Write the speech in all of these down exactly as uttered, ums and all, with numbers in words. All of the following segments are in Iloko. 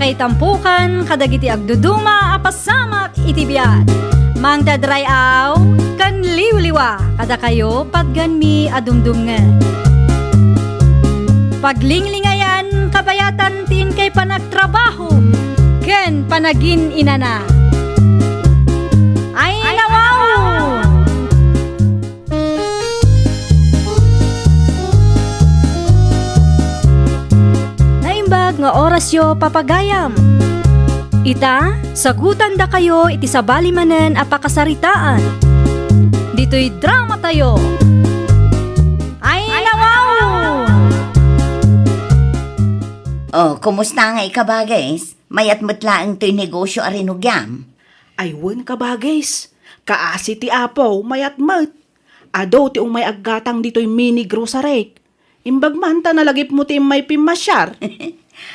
Itampukan kadagiti agduduma a pasamak iti biag. Mangted ray-aw ken liwliwa kadakayo patganmi a dumdumngeg. Paglinglingayan kabayatan ti inkay panagtrabaho ken panagin-inana. Ay, nawaw! Naimbag nga orasyo, papagayam. Ita, sagutandakayo iti sabali manen a pakasaritaan. Ditoy dramatayo. Ay, nawaw! Oh, kumusta ngay, kabagis? Mayat met laeng toy negosyo a rinugiam? Ay, wen, kabagis. Kaasi ti Apo, mayat met. Adu ti umay aggatang ditoy mini grocery. Imbag man ta nalagipmo ti immay pimmasiar.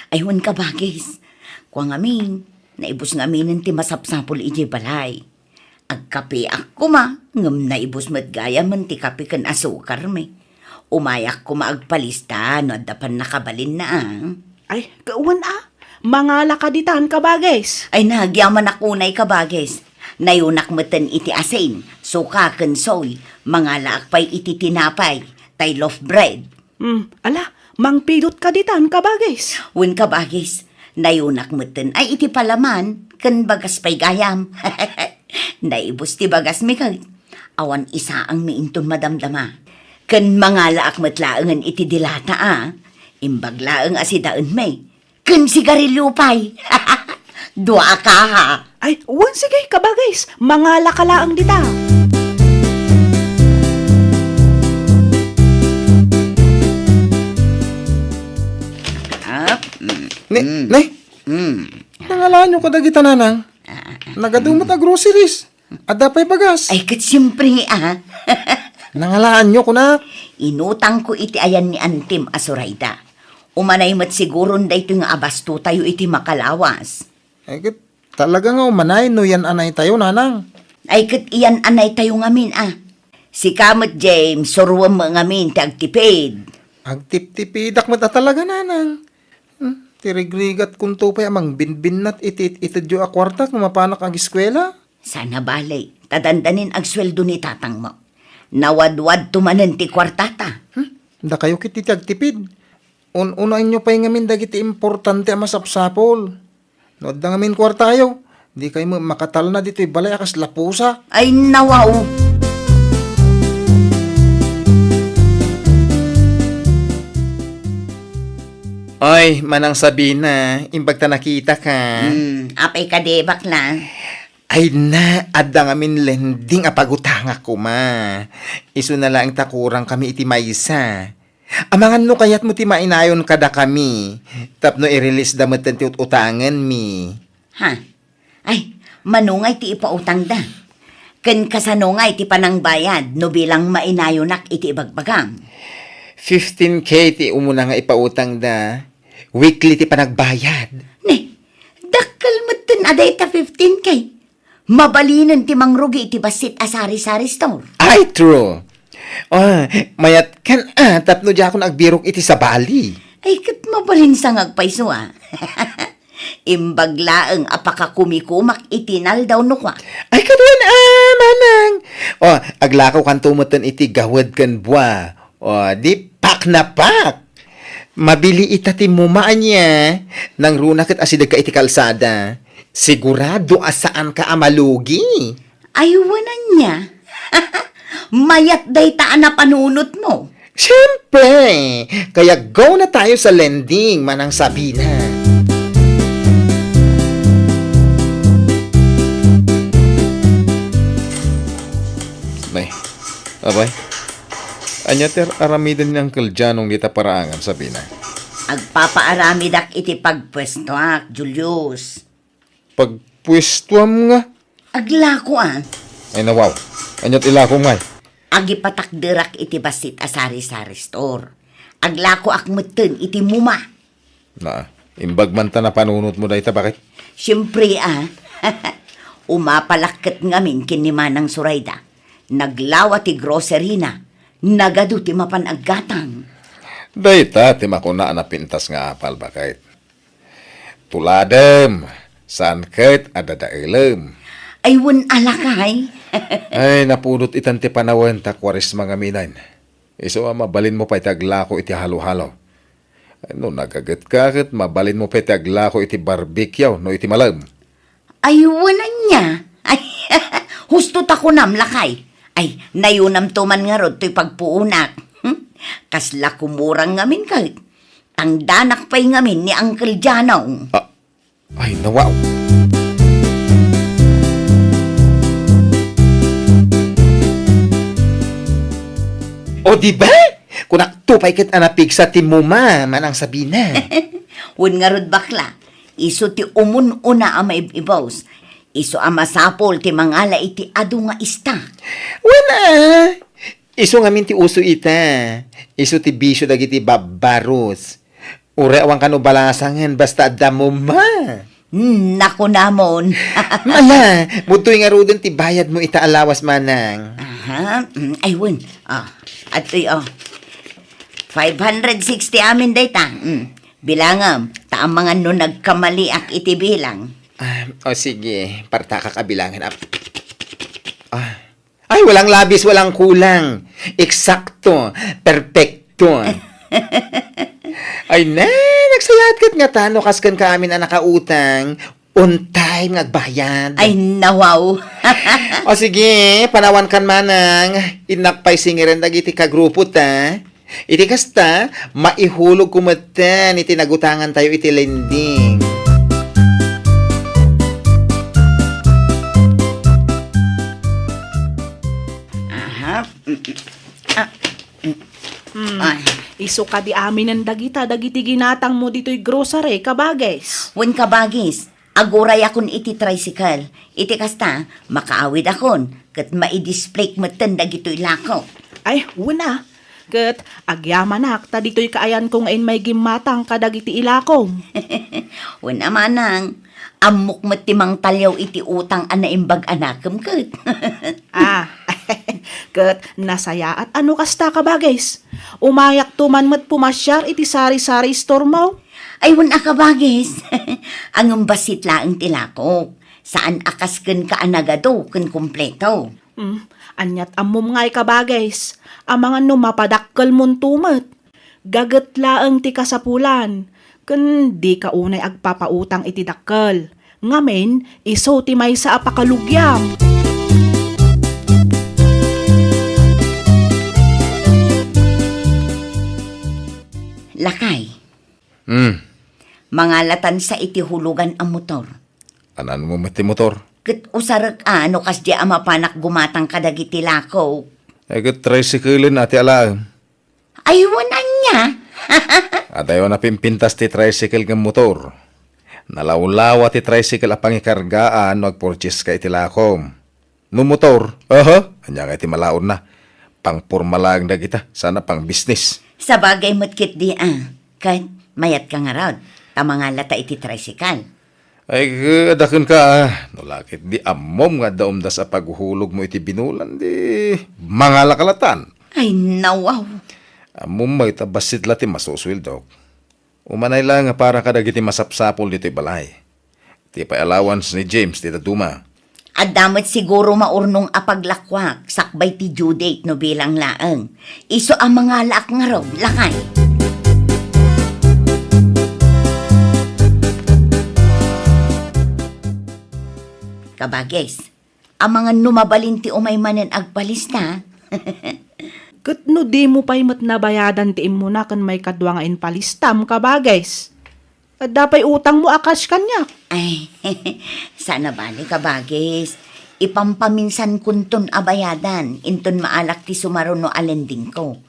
Ay, wen, kabagis. Kua ngamin, naibus ngaminen ti masapsapul idiay balay. Agkapeak koma, ngem naibus met gayamen ti kape ken asukarmi. Umayak koma agpalista no adda pannakabalinna, a. Ay, kawan, a. Mangalaka ditan, kabagis. Ay, nagyamanak unay, kabagis. Nayunak meten iti asin, suka ken soy. Mangalaak pay iti tinapay, tay loaf bread. Hmm, ala, mangpidotka ditan, kabagis. Wen, kabagis, nayunak meten ay iti palaman ken bagas pay gayam. Naibus ti bagasmi ket awan isaangmi inton madamdama. Ken mangalaak met laengen iti dilata, a. Imbag laeng a sidaenmi. Ken sigarilyo pay. Dua a kaha. Ay, wen, sige, kabagis. Mangalaka laeng dita. Ap, mm, Ne, mm, ne? Mm. Nangalaanyo kadagita, nanang? Ah, ah, ah. Nagadu met a groceries. Adda pay bagas. Ay, ket siempre, a. Nangalaanyo, kunak. Inutangko iti ayan ni Antim a Sorayda. Umanay met siguron daytoy nga abastotayo iti makalawas. Ay, ket talaga nga umanay no yan anaytayo, nanang. Ay, ket iyan anaytayo ngamin, a. Sika met, James, suroem met ngamin ti agtipid. Agtiptipidak met a talaga, nanang. Hmm, ti rigrigatkonto pay a mangbinbinnat iti it-itedyo a kuarta no mapanak agiskuela. Sana bale, ta dandanin agsueldo ni tatangmo. Nawadwadto manen ti kuartata. Hmm, dakayo ket ti agtipid. Un-unaenyo pay ngamin dagiti importante a masapsapul. No adda ngamin kuartayo, dikay met makatalna ditoy balay a kasla pusa. Ay, nawaw. Ay, Manang Sabina, imbag ta nakitaka. Hmm, apay kadi, bakla? Ay na, adda ngamin lending a pagutangak koma. Isuna laeng ta kurangkami iti maysa. Amangan no kayatmo ti mainayon kadakami, tapno i-release da metten ti ut-utangenmi. Ha? Ay, mano ngay ti ipautangda? Ken kasano ngay ti panangbayad no bilang mainayonak iti ibagbagam? Fifteen K ti umuna nga ipautangda. Weekly ti panagbayad. Ne, dakkel metten a dayta fifteen K. Mabalinen ti mangrugi iti bassit a sari-sari store. Ay, true. Ah, mayat kan, a, tapno diakon agbirok iti sabali. Ay, ket mabalin sa nga agpayso, a. Imbag laeng a pakakumikumak iti naldaw no kua. Ay, kaduan, a, manang. O, aglakaw kanto metten iti gawed ken bua. O, di pak na pak. Mabili ita ti muma ania, nangruna ket asidegka iti kalsada. Sigurado a saanka a malugi. Ay, wen ania. Mayat dayta a napanunotmo. Siyempre! Kaya go na tayo sa lending, Manang Sabina. Nay, abay, ania ti ar-, aramiden ni Uncle Janong dita paraangan, Sabina? Agpapaaramidak iti pagpuestoak, Julius. Pagpuestoam nga? Aglako, a. Ay, nawaw. Ania ti ilakom ngay? Agipatakderak iti bassit a sari-sari store. Aglakoak metten iti muma. Na, imbag man ta napanunotmo dayta, baket? Siempre, a. Umapalak ket ngamin ken ni Manang Sorayda. Naglawa ti grocery na. Nagadu ti mapan aggatang. Dayta ti makuna a napintas nga apal, baket. Tuladem, saan ket a dadaelem. Ay, wen a, lakay. Ay, napudot itan ti panawen ta Kuaresma ngamin. Isu a mabalinmo pay ti aglako iti halo-halo. No nagagetka ket mabalinmo pay ti aglako iti barbecue no iti malem. Ay, wen ania? Ay, husto ta kunam, lakay. Ay, nayunamto man ngarud toy pagpuonak. Hmm? Kasla kumurang ngamin ket. Tangdanak pay ngamin ni Uncle Janong. Ah, ay, nawaw. O, di ba? Kunakto pay ket a napigsa ti muma, Manang Sabina. Wen ngarud, bakla. Isu ti umun-una a maib-ibus. Isu a masapul ti mangala iti adu nga istak. Wen a, isu ngamin ti uso ita. Isu ti bisio dagiti babbaros. Uray awan kano balasangen basta adda muma. Hmm, nakunamon. Mala, mudtoy ngaruden ti bayadmo ita a lawas, Manang. Aha, mm, ay, wen. Ah, adtoy, oh. Five hundred sixty amin dayta. Mm. Bilangam, ta amangan no nagkamaliak iti bilang. Ah, o sige, partakak a bilangen. Ah, ah. Ay, walang labis, walang kulang. Eksakto, perpekto. Ay, ne, nagsayaat ket ngata no kas kenka amin a nakautang, on time nga agbayad. Ay, nawaw. O sige, panawankan, Manang. Innak pay singirem dagiti kagrupo ta. Iti kasta, maihulogko metten iti nagutangantayo iti lending. Aha. Mm, mm. Ah, mm. Hmm. Ay. Isu kadi aminen dagita dagiti ginatangmo ditoy grocery, kabagis? Wen, kabagis. Agurayakon iti tricycle. Iti kasta, makaawidakon, ket maidisplayk metten dagitoy lako. Ay, wen a. Ket agyamanak ta ditoy kaayanko nga immay gimmatang kadagiti ilakom. Wen a, Manang, ammok met ti mangtaliaw iti utang a naimbag a nakem ket. Ah, ket nasayaat a no kasta, kabagis. Umayakto man met pumasiar iti sari-sari store mo. Ay, wen a, kabagis. Ngem bassit laeng ti lakok. Saan a kas kenka a nagadu ken kompleto. Hmm, aniat ammom ngay, kabagis? Amangan no mapadakkelmonto met. Gaget laeng ti kasapulan, ken dika unay agpapautang iti dakkel. Ngamin, isu ti maysa a pakalugiam. Lakay. Hmm. Mangalatansa iti hulugan a motor. Ananmo met ti motor? Ket usarek a no kasdi a mapanak gumatang kadagiti lako. Ay, ket tricycle-en a ti alaem. Ay, wen ania? Adayo a napimpintas ti tricycle ngem motor. Nalawlawa ti tricycle a pangikargaan no agpurchase ka iti lakom. No motor, aha, ania nga iti malaonna? Pangporma laeng dagita, sana pangbisnis. Sabagay met ketdi a, ket mayatka ngarud, ta mangalata iti tricycle. Ay, ket adda kenka, a, no la ketdi ammom nga adda umdas a paghulogmo iti binulan, di mangalaka latan. Ay, nawaw. Ammom met a bassit la ti masusueldok. Umanay la nga para kadagiti masapsapul ditoy balay. Ti pay allowance ni James ti dadduma. Adda met siguro maurnong a paglakuak sakbay ti due date no bilang laeng. Isu a mangalaak ngarud, lakay. Kabagis, amangan no mabalin ti umay manen agpalista. Ket no dimo pay met nabayadan ti immuna ken maikadua nga impalistam, kabagis. Adda pay utangmo a cash kaniak. Ay, saan a bale, kabagis. Ipampaminsankonton a bayadan, inton maalak ti sumaruno a lendingko.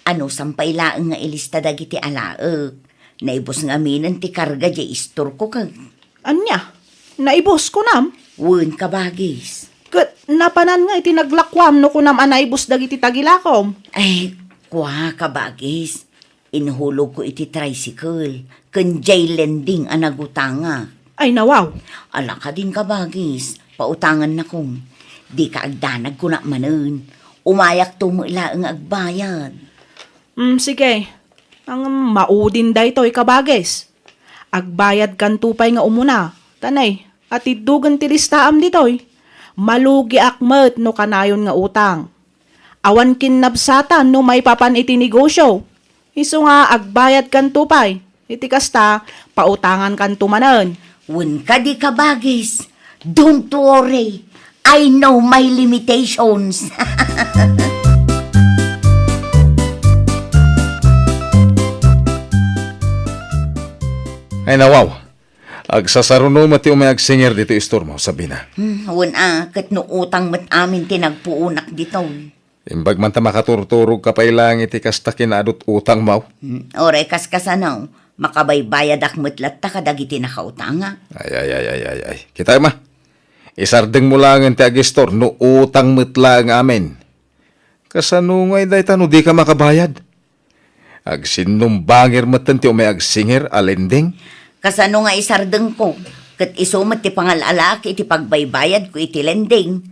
Anusam pay laeng nga ilista dagiti alaek. Naibus ngaminen ti karga diay istorko ket. Ania? Naibus, kunam? Wen, kabagis. Ket napanan nga iti naglakuam no kunam a naibus dagiti tagilakom? Ay, kua, kabagis. Inhulogko iti tricycle, ken diay lending a nagutangak. Ay, nawaw. Ala kadin, kabagis, pautangannakon. Dika agdanag, kunak manen. Umayakto met laeng nga agbayad. Mm, sige. Ngem maudin daytoy, kabagis. Agbayadkanto pay nga umuna, ta nay, atiddogen ti listaam ditoy. Malugiak met no kanayon nga utang. Awan kinnabsatan no maipapan iti negosyo. Isu nga agbayadkanto pay. Iti kasta, pautangankanto manen. Wen kadi, kabagis, don't worry. I know my limitations. Ay, nawaw. Agsasaruno met ti umay agsinger ditoy istormo, Sabina. Hmm, wen a, ket no utang met amin ti nagpuonak ditoy. Imbag man ta makaturturog ka pay laeng iti kasta kinaadut utangmo. Hmm, uray kaskasano, makabaybayadak met latta kadagiti nakautangak. Ay, ay, ay, ay, ay, ay. Kita ma. Isardengmo laengen ti agistor no utang met laeng amin. Kasano ngay dayta no dika makabayad? Agsinnumbanger metten ti umay agsinger a lending? Kasano nga isardengko? Ket isu met ti pangal-alaak iti pagbaybayadko iti lending.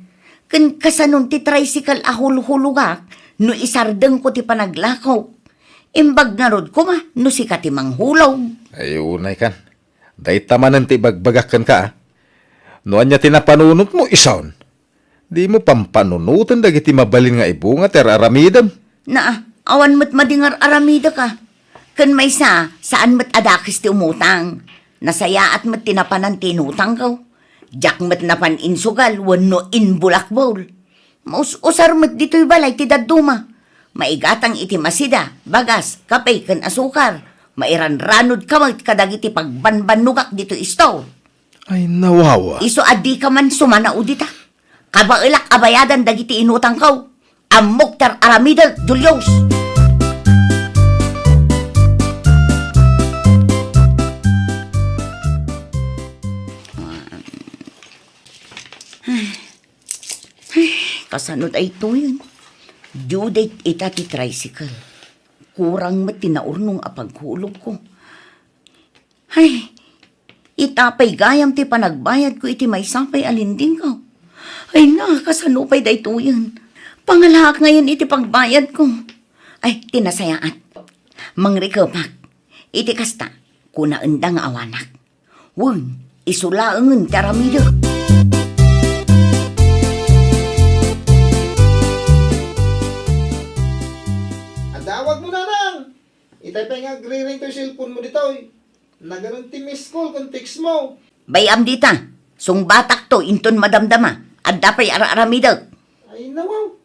Ken kasanon ti tricycle a hulhulogak no isardengko ti panaglakok? Imbag ngarud koma no sika ti manghulog. Ay, unay kan. Dayta manen ti ibagbagak kenka, a. No ania ti napanunotmo, isun. Dimo pampanunoten dagiti mabalin nga ibunga ti ar-aramidem. Naa, awan met madi nga ar-aramidek, a. Ken maysa, saan met a dakes ti umutang. Nasayaat met ti napanan ti inutangko. Diak met napan insugal wenno imbulakbol. Maus-usar met ditoy balay ti dadduma. Maigatang iti masida, bagas, kape, ken asukar. Mairanranodka met kadagiti pagbanbannogak ditoy istor. Ay, nawawa. Isu a dika man sumanao dita. Kabaelak a bayadan dagiti inutangko. Ammok ti ar-aramidek, Julius. Ay, kasano daytoyen? Due date ita ti tricycle. Kurang met ti naurnong a paghulogko. Ay, ita pay gayam ti panagbayadko iti maysa pay a lendingko. Ay na, kasano pay daytoyen? Pangalaak ngayen iti pagbayadko. Ay, ti nasayaat. Mangrikepak. Iti kasta, kunaenda nga awanak. Wen, isu laengen ti aramidek. Adawagmo, Nanang! Itay pay nga agriring toy cellphone mo ditoy. Naganan ti miss call ken text mo. Bay-am dita. Sungbatakto inton madamdama. Adda pay ar-aramidek. Ay, nawaw.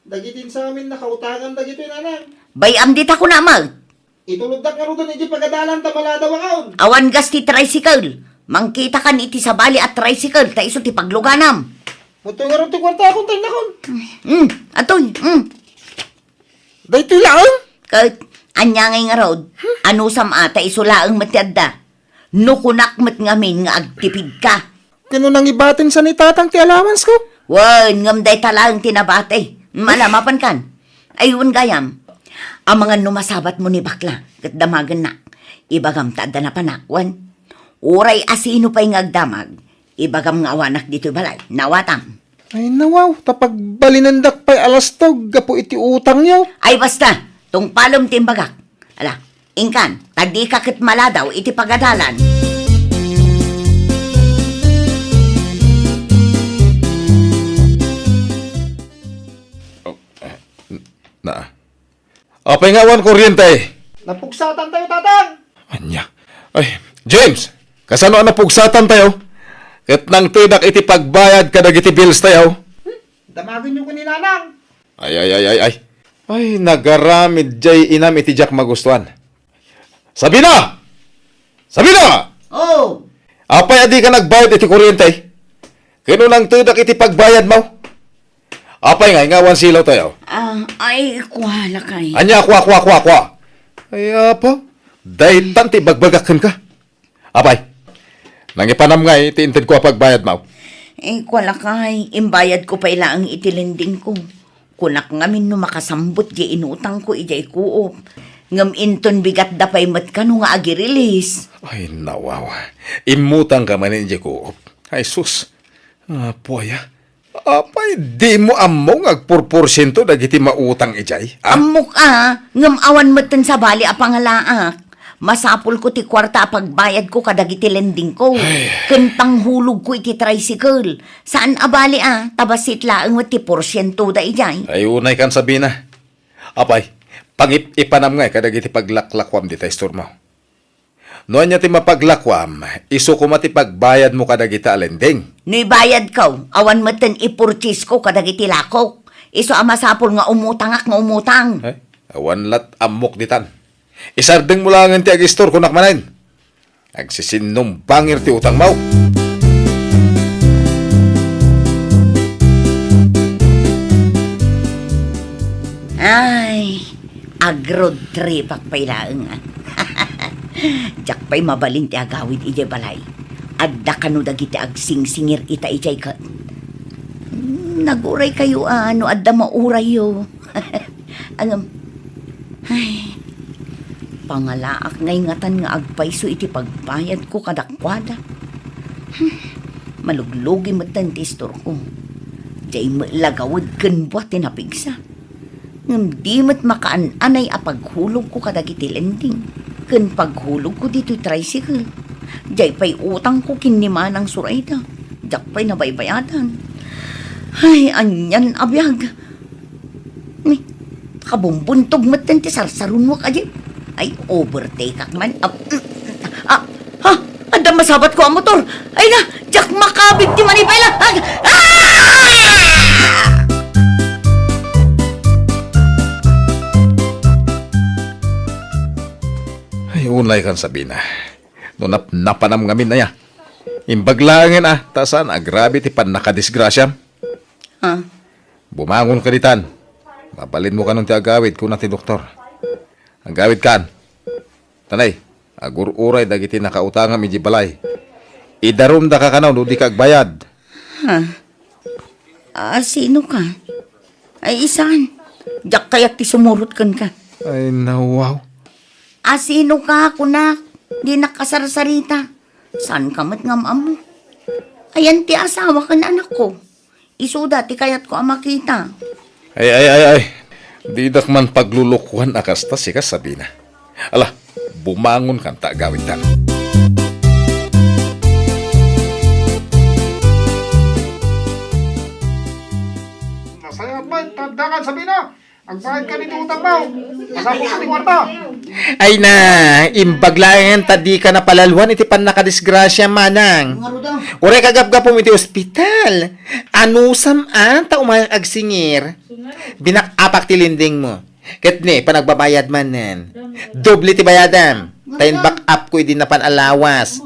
Dagiti insamin nakautangan dagitoy, Nanang. Bay-am dita, kunam. Ituloddak ngaruden idiay pagadalan ta maladaw a kaon. Awan gas ti tricycle. Mangkitakan iti sabali a tricycle ta isu ti pagluganam. Mutoy ngarud ti kuartakon ta innakon. Hmm, atoy, hmm. Daytoy laeng? Ket, ania ngay ngarud? Anusam a ta isu laeng met ti adda? No kunak met ngamin nga agtipidka. Ken no nangibatinsa ni tatang ti allowance ko? Wen, ngem dayta laeng ti nabati. Mala, mapankan. Ay, wen gayam. Amangan no masabatmo ni bakla, ket damagennak. Ibagam ta adda napanak, wen. Uray asino pay nga agdamag, ibagam nga awanak ditoy balay. Naawatam. Ay, nawaw, ta pagbalinendak pay a lastog gapu iti utangyo. Ay, basta, tungpalem ti imbagak. Ala, inkan, ta dika ket maladaw iti pagadalan. Oh, eh, n-, na. Apay nga awan kuryente? Napugsatantayo, Tatang! Ania? Ay, James! Kasano a napugsatantayo? Ket nangtedak iti pagbayad kadagiti bills tayo. Hmm? Damagenyo ko ni Nanang. Ay, ay, ay, ay, ay. Ay, nagaramid jay inam iti diak magustuan. Sabina! Sabina! Oh! Apay a dika nagbayad iti kuryente? Ken no nangtedak iti pagbayadmo? Apay nga, nga awan silaw tayo? Ah, ay, kua, lakay. Ania, kua, kua, kua, kua? Ay, apa? Daytan ti ibagbagak kenka. Apay, nangipanam ngay ti intedko a pagbayadmo? Eh, kua, lakay, imbayadko pay laeng iti lendingko. Kunak ngamin no makasambot di inutangko idiay Coop. Ngem inton bigatda pay met kano nga agirilis. Ay, nawawa. Immutangka manen idiay Coop. Ay, sus. Apo aya. Apay, dimo ammo nga agpurporsiento dagiti mautang idiay, a? Ammok a, ngem awan metten sabali a pangalaak. Masapulko ti kuarta a pagbayadko kadagiti lendingko, Ay. ken panghulogko iti tricycle. Saan a bali a, ta bassit laeng met ti porsientoda idiay. Ay, unay kan, Sabina. Apay, pangip-ipanam ngay kadagiti paglaklakuam dita istormo. No ania ti mapaglakuam, isu koma ti pagbayadmo kadagiti a lending. No ibayadko, awan metten ipurchasesko kadagiti lakok. Isu a masapul nga umutangak nga umutang. Ay, awan lat ammok ditan. Isardengmo laengen ti agistor, kunak manen. Agsisinnumbanger ti utangmo. Ay, ag-road tripak pay laeng, a. Diak pay mabalin ti agawid idiay balay. Adda kano dagiti agsingsingir ita idiay ket. Naguray kayo, a, no adda maurayyo. Ngem, ay, pangalaak ngay ngatan nga agpayso iti pagbayadko kadakuada. Hmm, maluglugi metten ti istorko. Diay met la gawed ken buat ti napigsa. Ngem di met makaan-anay a paghulogko kadagiti lending ken paghulogko ditoy tricycle. Diay pay utangko ken ni Manang Sorayda. Diak pay nabaybayadan. Ay, anian a biag. Ni, kabumbuntog metten ti sarsarunok a jeep. Ay, overtake-ak man. Ah, mm, ah, ha? Adda masabatko a motor. Ay na, diak makabig ti manipela. Ah! Ah! Ay, unay kan, Sabina. No napnapanam ngamin aya. Imbag laengen, a, ta saan a grabe ti pannakadisgrasiam. Ah. Bumangon ka ditan. Mabalinmo kanon ti agawid, kuna ti doktor. Agawid kan. Tanay, agur-uray dagiti nakautangam idiay balay. Idarumdaka kano no dika agbayad. Ha? A, sino ka? Ay, isan. Diak kayat ti sumurot kenka. Ay, nawaw. A, sino ka, kunak? Dinak kasarsarita. Saan ka met nga am-ammo? Ayan ti asawa ken anakko. Isuda ti kayatko a makita. Ay, ay, ay, ay. Didak man paglulukuan a kasta, sika, Sabina. Ala, bumangon kan ta agawidtan. Nasayat met, taddakan, Sabina. Agbayad ka ditoy utangmo. Masapul ka ti kuarta. Ay na, imbag laeng ta dika napalaluan iti pannakadisgrasia, manang. Uray kagapgapum iti ospital. Anusam a, ta umayak agsingir. Binak-apak ti lendingmo. Ket ni, panagbabayad manen. Doble ti bayadam. Ta in-back up ko idi napan a lawas.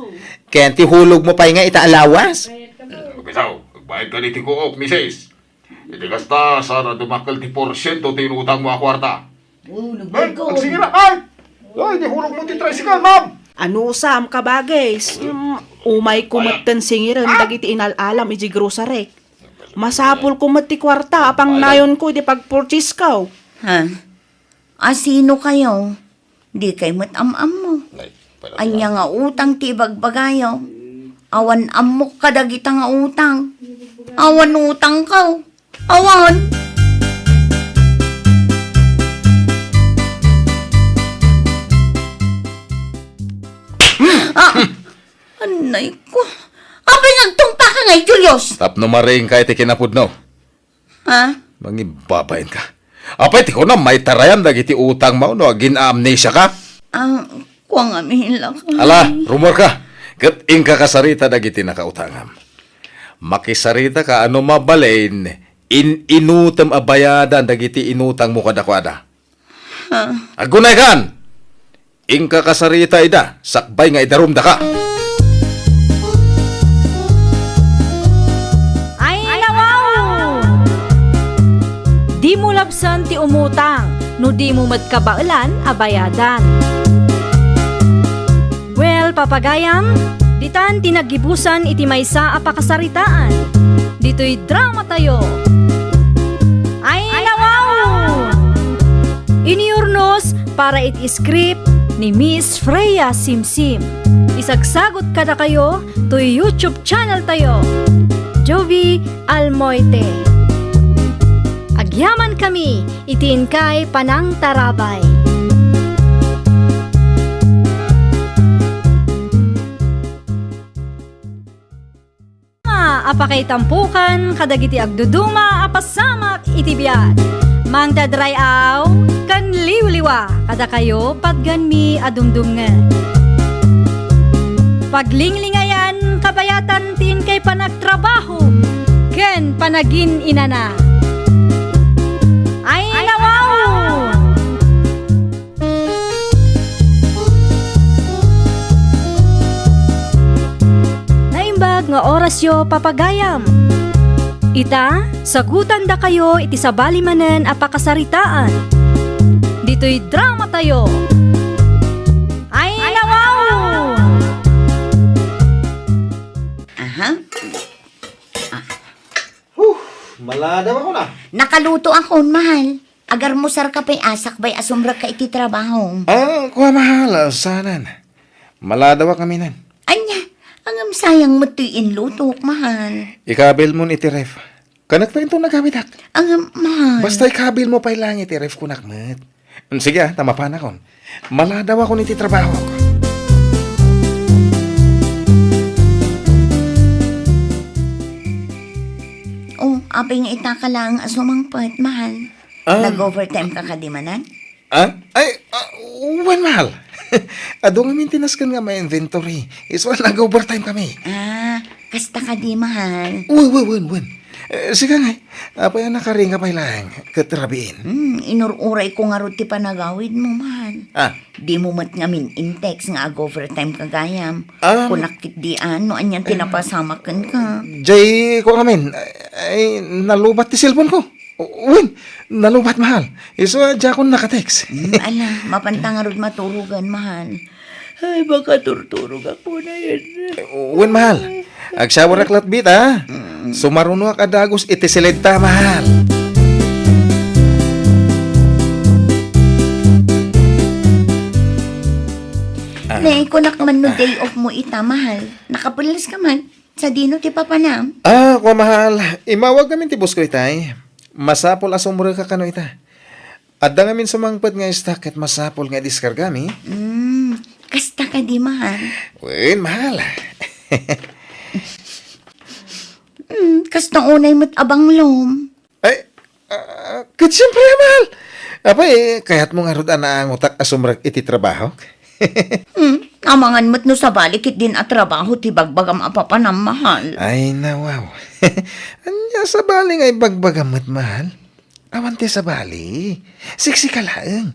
Ken ti hulogmo pay nga ita a lawas. Bisaw, agbayad ka ditoy kuok, misis. Iti kasta, saan a dumakkel ti porsiento ti inutangmo a kuarta. Oh, nagbayad ka. Ay, agsingir, ay! Ay, di hulogmo ti tricycle, ma'am! Anusam, kabagis. Mm, umayko metten singiren dagiti inal-alam iti grocery. Masapulko met ti kuarta a pangnayonko iti pagpurchasesko. Ha? A, sino kayo? Dikay met am-ammo. Ay, pala. Ania nga utang ti ibagbagayo? Awan ammok kadagita nga utang. Awan utangko. Awan. Ah, anay ko. Apay nga agtungpaka ngay, Julius? Tapno maringka iti kinapudno. Ha? Mangibabain ka. Apay, ti kunam, maitarayam dagiti utangmo no agin-amnesia ka? Ah, kuang amin la ka. Ala, rumor ka. Ket inka kasarita dagiti nakautangam. Makisarita ka ano mabalin in-inutem a bayadan dagiti inutangmo kadakuada. Ha? Agunaykan! Inka kasarita ida, sakbay nga idarumdaka. Ay, nawaw! Dimo labsan ti umutang no dimo met kabaelan a bayadan. Well, papagayam, ditan ti naggibusan iti maysa a pakasaritaan. Ditoy dramatayo. Ay, nawaw! Inurnos para iti script ni Miss Freya Simsim. Isagsagot kadakayo toy YouTube channel tayo, Jovi Almoite. Agyaman kami iti inkay panangtarabay. a pakaitampokan kadagiti agduduma a pasamak iti biag. Mangted ray-aw ken liwliwa kadakayo patgenmi a dumdumngeg. Paglinglingayan kabayatan ti inkay panagtrabaho ken panagin-inana. Ay, nawaw! Naimbag nga orasyo, papagayam. Ita, sagutandakayo iti sabali manen a pakasaritaan. Ditoy dramatayo. Ay, nawaw! Aha. Huh, maladaw ako na. Nakaluto akon, mahal. Agarmusar ka pay a sakbay a sumrekka iti trabaho. Ah, kua, mahal, ah, sanan. Maladaw kami nan. Ania, ngem sayang met toy inlutok, mahal. Ikabil mon iti ref. Kanak ta into nagawidak. Ngem, mahal. Basta ikabil mo pay lang iti ref kunak met. Sige, ah, ta mapanakon. Maladaw akon iti trabaho. Oh, apay nga ita ka lang a sumangpet, mahal? Ah. Nag-overtime ka kadi manen? Ah? Ay, ah, wen, mahal. Adu ngamin ti nasken nga ma-inventory. Isu a nag-overtime kami. Ah, kasta kadi, mahal? Wen, wen, wen, wen. Eh, sika ngay, apay a nakaringa pay laeng ket rabiin? Hmm, inur-urayko ngarud ti panagawidmo, mahal. Ah. Dimo met ngamin in-text nga ag-overtime ka gayam. Ah. Kunak ketdi a no anian ti napasamak kenka. Jay, kua ngamin, ay, nalubat ti cellphone ko. Wen, nalubat, mahal. Isu a diakon naka-text. Hmm, ala, mapanta ngarud maturogen, mahal. Ay, makaturturogak unay. Wen, mahal. Agshawarak latta, ah. Mm. Sumarunoak a dagus iti siled ta, mahal. Ah. Ne, kunak man no day off mo ita, mahal. Nakapullas ka man. Sadino ti papanam? Ah, kua, mahal. Imawag ngamin ti boss ko itay. Masapul a sumrek ka kano ita. Adda ngamin sumangpet nga stock ket masapul nga idiskargami. Mm, kasta kadi, mahal? Wen, mahal. Mm, kasta unay met a banglom. Ay, ah, ket siempre, mahal. Apay, kayatmo ngarud a naangotak a sumrek iti trabahok? Mm, amangan met no sabali ketdin a trabaho ti bagbagam a papanam, mahal. Ay, nawaw. Ania sabali nga ibagbagam met, mahal? Awan ti sabali. Siksika laeng.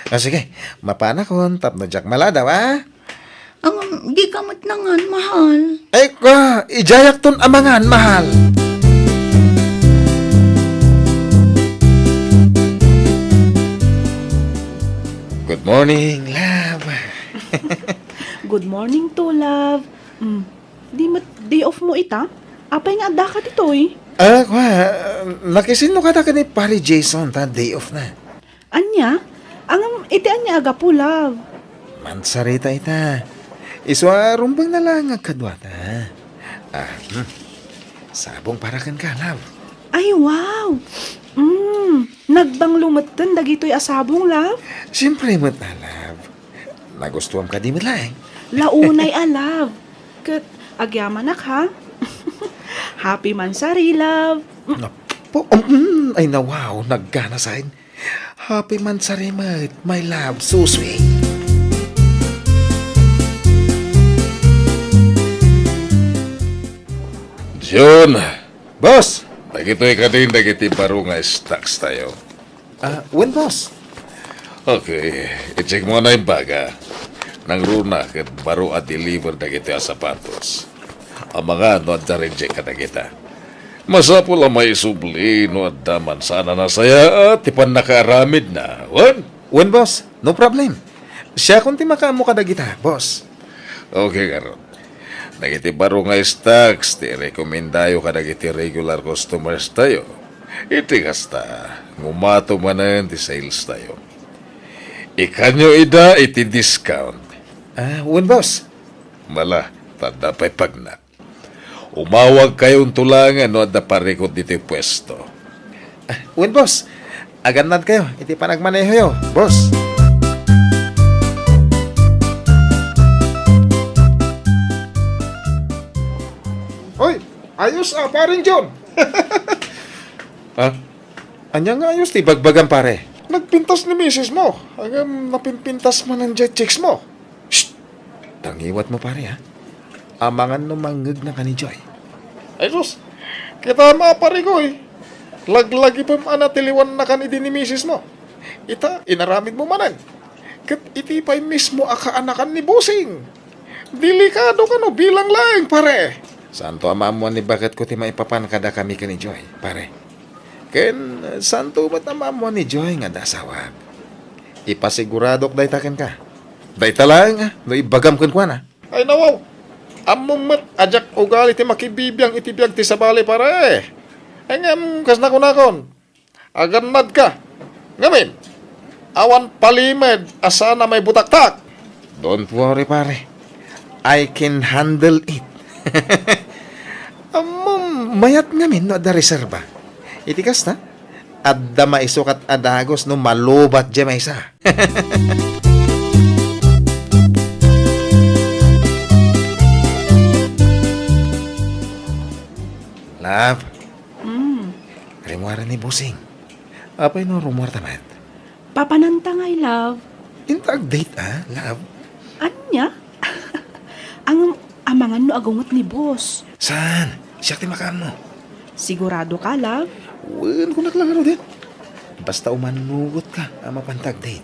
Ah, sige, mapanakon tapno diak maladaw, a? Ngem, dika met nangan, mahal. Ay, kua, idiayakton a mangan, mahal. Good morning, love. Good morning too, love. Mm, di met day off mo ita? Apay nga addaka ditoy? Ah, kua, nakisinno kata ken ni Pare Jason ta day off na. Ania? Ngem iti ania a gapu, love? Mansarita ita. Isu a rumbeng na lang agkaduata. Ah, hmm. Sabong para kenka, love. Ay, wow! Mm, nagbanglo metten dagitoy a sabong, love? Siyempre met a, love. Nagustuam kadi met laeng? Launay a, love. Ket agyamanak, ha? Happy mansari, love. Napo, um, mm, ay, nawaw, naggana saan. Happy mansari met, my love, so sweet. John, boss, dagitoy kadin dagiti baro nga stocks tayo. Ah, wen, boss. Okay, i-check mo na yung baga. Nangruna ket baro a deliver dagiti a sapatos. Amangan no adda reject kadagita. Masapul a maisubli no adda man saan a nasayaat ti pannakaaramidna. Wen? Wen, boss. No problem. Siakon ti makaammo kadagita, boss. Okay, garud. Dagiti baro nga stocks ti rekomendayo kadagiti regular customers tayo. Iti kasta, ngumato manen ti sales tayo. Ikanyo ida iti discount. Ah, wen, boss. Mala, tanda pay pagna. Umawag kayonto laengen no adda parikut ditoy puesto. Ah, wen, boss. Agannad kayo iti panagmanehoyo, boss. Oy, Ayos a, Pareng John. Ha? Ania nga ayos ti bagbagam, pare? Nagpintas ni misis mo. Ngem napinpintas manen diay chicks mo. Shh! Tangiwat mo, pare, ha? Amangan no mangngegna ken ni Joy. Ay sus, kita ma, pare ko, eh. Laglagipem a natiliwannakan idi ni misis mo. Ita, inaramid mo manen. Ket iti pay mismo a kaanakan ni Bossing. Delikado kano bilang laeng, pare. Saanto a maammuan ni baketko ti maipapan kadakami ken ni Joy, pare. Ken, eh, saanto met a maammuan ni Joy nga adda asawak. Ipasiguradok dayta kenka. Dayta laeng, ah, no ibagam kenkuana. Ay, nawaw! Ammom met a diak ugali ti makibibiang iti biag ti sabali, pare. Ngem, kas nakunakon, agannadka. Ngamin, awan palimed a saan a maibutaktak. Don't worry, pare. I can handle it. Ammom, mayat ngamin no adda reserba. Iti kasta, adda maisukat a dagus no malubat diay maysa. Love. Mm. Rimmuar ni Bossing. Apay no rummuarta met? Papananta ngay, love. Inta ag-date, ah, love? Ania? Ang amangan no agunget ni boss. Saan? Siak ti makaammo. Sigurado ka, love? Wen, kunak la ngaruden. Basta umanugot ka a mapanta ag-date.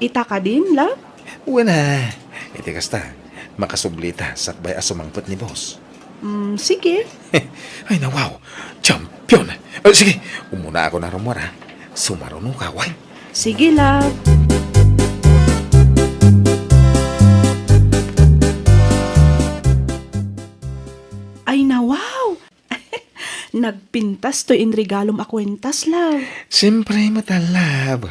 Ita kadin, love? Wen, ah. Iti kasta, makasublita sakbay a sumangpet ni boss. Mm, sige. Ay, nawaw. Champion. Eh, sige, umuna ako na rummuar, ah. Sumaruno ka, wen? Sige, love. Ay, nawaw! Nagpintas toy inregalom a kuentas, love. Siyempre met a, love.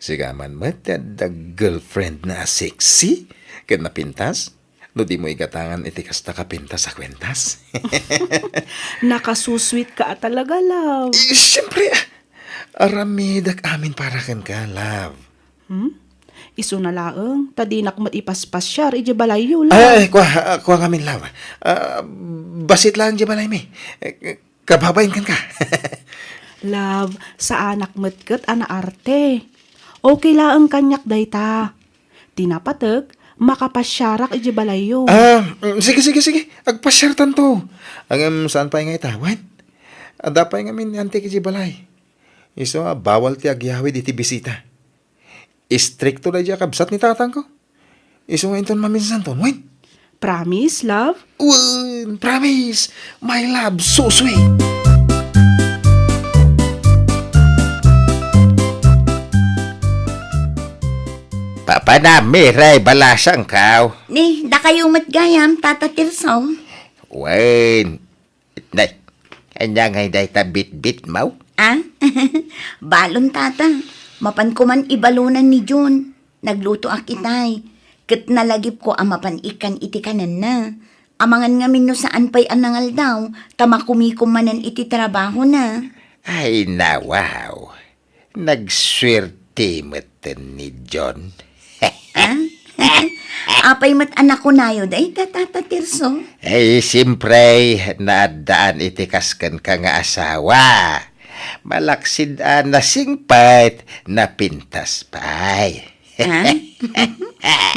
Sika man met ti adda girlfriend na a sexy ken napintas. No dimo igatangan iti kasta ka pintas a kuentas. Nakasusweet ka a talaga, love. Eh, siyempre, ah. Aramidek amin para kenka, love. Hmm? Isuna laeng, ta dinak met ipaspasiar idiay balayyo, love. Ay, ay, kua, ah, kua ngamin, love. Ah, bassit laeng idiay balaymi. Eh, kababain kenka. Love, saanak met ket a naarte. Okay laeng kaniak dayta. Ti napateg, makapasiarak idiay balayyo. Ah, mm, sige, sige, sige. Agpasiartanto. Ngem saan pay nga ita, wen? Adda pay ngamin ni antik idiay balay. Isu a bawal ti agyawid iti bisita. Istrikto daydiay a kabsat ni tatangko. Isu nga inton maminsanton, wen? Promise, love? Wen, promise. My love, so sweet. Papanam, Miray, balasangko. Ni, dakayo met gayam, Tata Tirso. Wen, Nay, ania ngay dayta bitbitmo? Ah? Balon, tata. Mapanko man ibalonan ni John. Naglutoak itay. Ket nalagipko a mapan ikkan iti kanenna. Amangan ngamin no saan pay a nangaldaw, ta makumikom manen iti trabahona. Ay, nawaw. Nagsuerte metten ni John. Ah? Apay met a nakunayo dayta, Tata Tirso? Ay, siyempre, naaddaan iti kas kenka nga asawa. Malaksid a nasingpet, napintas pay. Ah?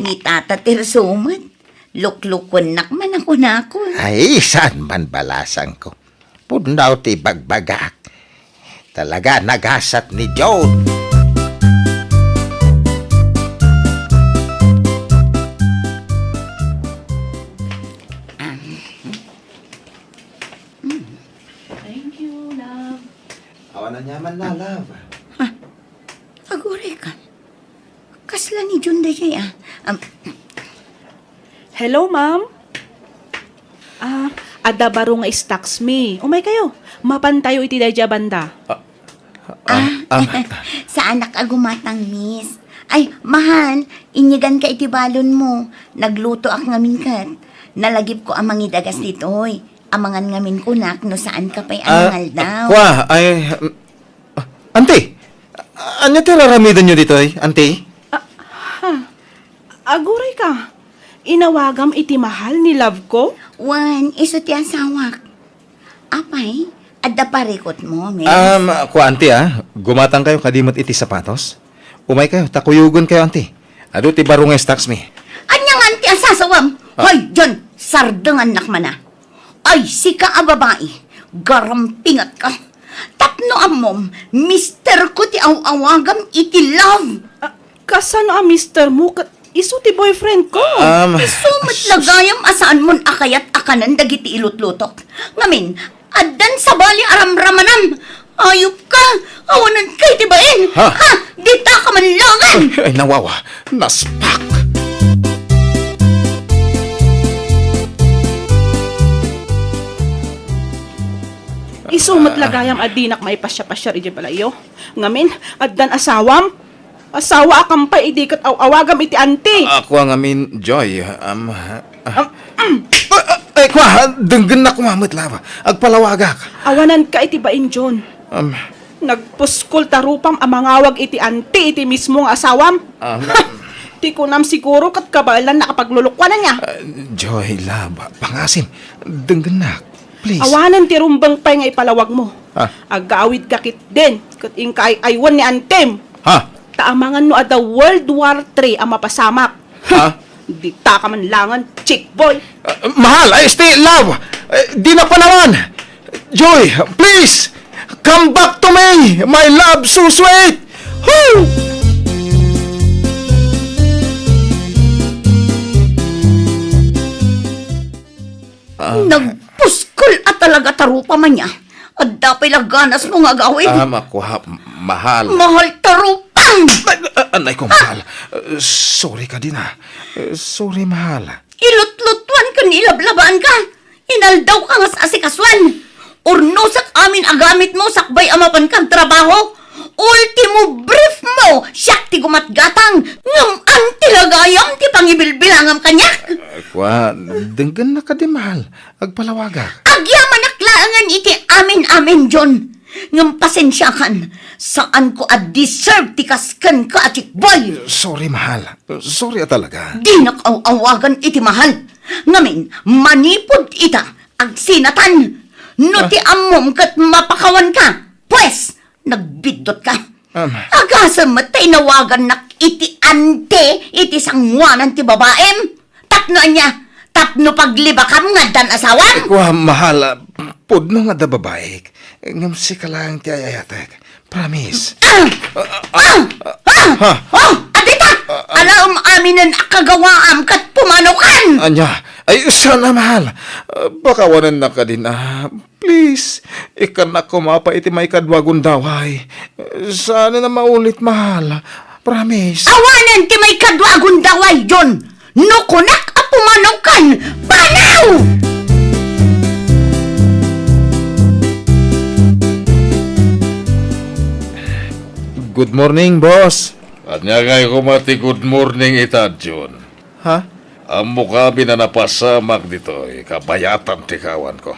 Ni Tata Tirso met, luklukuennak man a kunakon. Ay, saan man balasangko. Pudno ti bagbagak. Talaga, nagasat ni John. Thank you, love. Awan aniaman la, love. Ah, aguray ka. Kasla ni John daydiay, ah. Am, Hello, ma'am. Ah, adda baro nga stocks mi. Umay kayo. Mapan tayo iti daydiay a banda. Ah, ah, ah, ah. Saanak a gumatang, miss. Ay, mahal, inyigan ka iti balon mo. Naglutoak ngamin ket. Nalagipko a mangidagas ditoy. Amangan ngamin kunak no saan ka pay a nangaldaw. Ah, kua, ay, mm, ah, anti! Ania ti raramidenyo ditoy, anti? Ah, ha? Aguray ka. Inawagam iti mahal ni love ko? Wen, isu ti asawak. Apay, adda parikutmo, miss? Um, kua, auntie, ah. Gumatangkayo kadi met iti sapatos. Umaykayo, ta kuyogenkayo, auntie. Adu ti baro nga stocks mi. Ania nga, auntie, a sasawam? Ah. Hoy, John, sardengannak man, ah. Ay, sika a babai, garampingatka. Tapno ammom, mister ko ti aw-awagam iti love. Ah, kasano a mister mo ket isu ti boyfriend ko? Um, Isu met la gayam a saanmon a kayat a kanen dagiti ilutlutok. Ngamin, addan sabali a ramramanam. Ayupka, awananka iti bain. Ha? Ha? Dita ka man langan. Ay, ay, nawawa. Naspak. Isu met la gayam a dinak maipasiar-pasiar idiay balayyo. Ngamin, addan asawam? Asawaakam pay idi ket aw-awagam iti auntie. Ako ngamin, Joy, um, ah, Am, mm. Ah, ah, ay, kua, denggennak koma met la. Agpalawagak. Awananka iti bain, John. Um, Nagpuskol ta rupam a mangawag iti auntie iti mismo nga asawam. Ah. Ha! Ti kunam siguro ket kabaelan nakapaglulukuanan niya. Ah, Joy, love, pangasim, denggennak, please. Awanen ti rumbeng pay nga ipalawag mo. Ah. Agawid ka ketdin, ket inka ay-aywan ni auntie. Ha? Ta amangan no adda World War three a mapasamak. Ha? Dita ka man langan, chick boy. Ah, mahal, ay, stay, love. Eh, di na panawan. Joy, please, come back to me, my love so sweet. Woo! Ah. Nagpuskol a talaga ta rupam ania. Adda pay la ganasmo nga agawid. Ah, makua, mahal. Mahal ta rupam! Ay, ah, anay ko, mahal. Ah, sorry kadi na. Eh, sorry, mahal. Ilutlutuan ken ilablabaanka. Inaldawka nga asikasuan. Urnosak amin a gamitmo sakbay a mapanka agtrabaho. Ultimo brief mo, siak ti gumatgatang. Ngem auntie la gayam ti pangibilbilangam kaniak. Ah, kua, denggennak kadi, mahal. Agpalawagak. Agyamanak laengen iti amin-amin, John. Ngem pasensiakan, saanko a deserve ti kas kenka a chick boy. Sorry, mahal. Sorry a talaga. Dinak aw-awagan iti mahal. Ngamin, manipud ita, agsinatan. No Ah. ti ammom ket mapakawanka, pues, nagbiddutka. Um. Agasem met ta inawagannak iti auntie iti sangoanan ti babaim. Tapno ania? Tapno paglibakam nga addan asawam? Kua, mahal, ah, pudno nga adda babaik. Ngem sika laeng ti ay-ayatek. Promise. Ah! Ah! Ah! Ah! Ha? Oh, adita! Ah, ah. Alaem aminen a kagawaam ket pumanawkan! Ania? Ay, saan a, mahal. Ah, pakawanennak kadin a. Please, ikkannak koma pay iti maikadua a gundaway. Saan a maulit, mahal. Promise. Awanen ti maikadua a gundaway, John. No kunak a pumanawkan, panaw! Good morning, boss. Ania ngay koma ti good morning ita, John? Ha? Ammok amin a napasamak ditoy, kabayatan ti kawanko.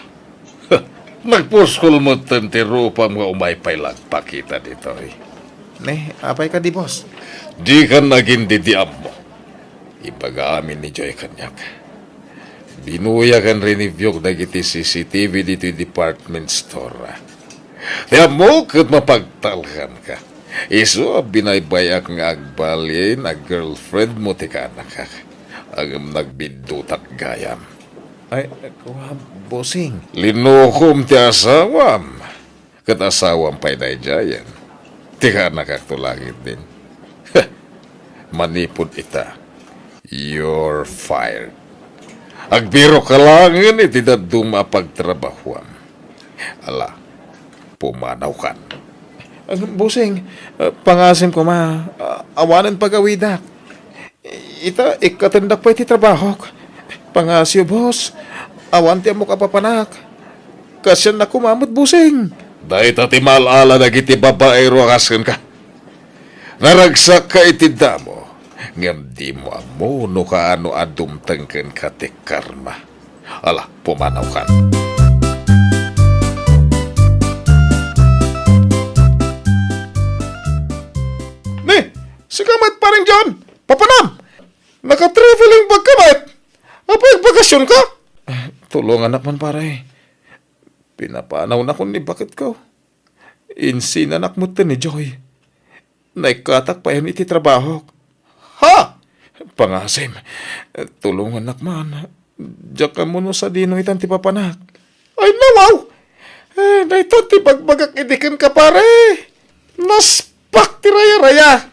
Nagpuskol metten ti rupam nga umay pay la agpakita ditoy. Ne, apay kadi, boss? Dikan agin-ammo. Ibaga amin ni Joy kaniak. Binuyak ken riniviewk dagiti C C T V ditoy department store. Ti ammok ket mapagtalkanka. Isu a binaybay-ak nga agbalin a girlfriend mo ti kaanakak. Ngem nagbiddutak gayam. Ay, kua, bossing. Linukom ti asawam. Ket asawam pay daydiayen. Ti kaanakakto la ketdin. Manipud ita, you're fired. Agbirokka laengen iti dadduma a pagtrabahoam. Ala, pumanawkan. Ah, bossing, ah, pangasim koma, ah, awanen pagawidak. Ita, ikkatendak pay ti trabahok. Pangasio, boss. Awan ti ammok a papanak. Kasiannak koma met, bossing. Dayta ti maal-ala dagiti babaero a kas kenka. Naragsakka iti damo, ngem dimo ammo no kaano a dumteng kenka ti karma. Ala, pumanawkan. Ni, sika met, Pareng John, papanam! Naka-traveling bag ka met? Apay, agbakasionka? Ah, tulongannak man, pare. Pinapanawnakon ni baketko. Insinanak metten ni Joy. Naikkatak payen iti trabahok. Ha! Pangasim, tulongannak man. Diak ammo no sadino itan ti papanak. Ay, nawaw! Eh, dayta ti bagbagak idi kenka, pare. Naspak ti rayaraya.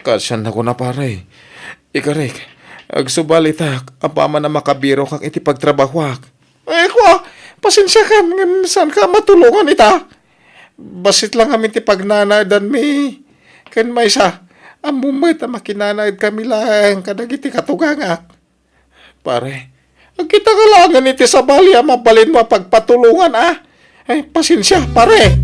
Kasyan na kuna, pare. Ikarik, agsubalitak, apaman a makabirokak iti pagtrabahoak. Eh, kua, pasensiakan, ngem saanka a matulongan ita. Bassit lang amin ti pagnanaedanmi. Ken maysa, ammom met a makinanaed kami laeng kadagiti katugangak. Pare, agkita ka laengen iti sabali a mabalinmo a pagpatulongan, a? Ay, pasensia, pare.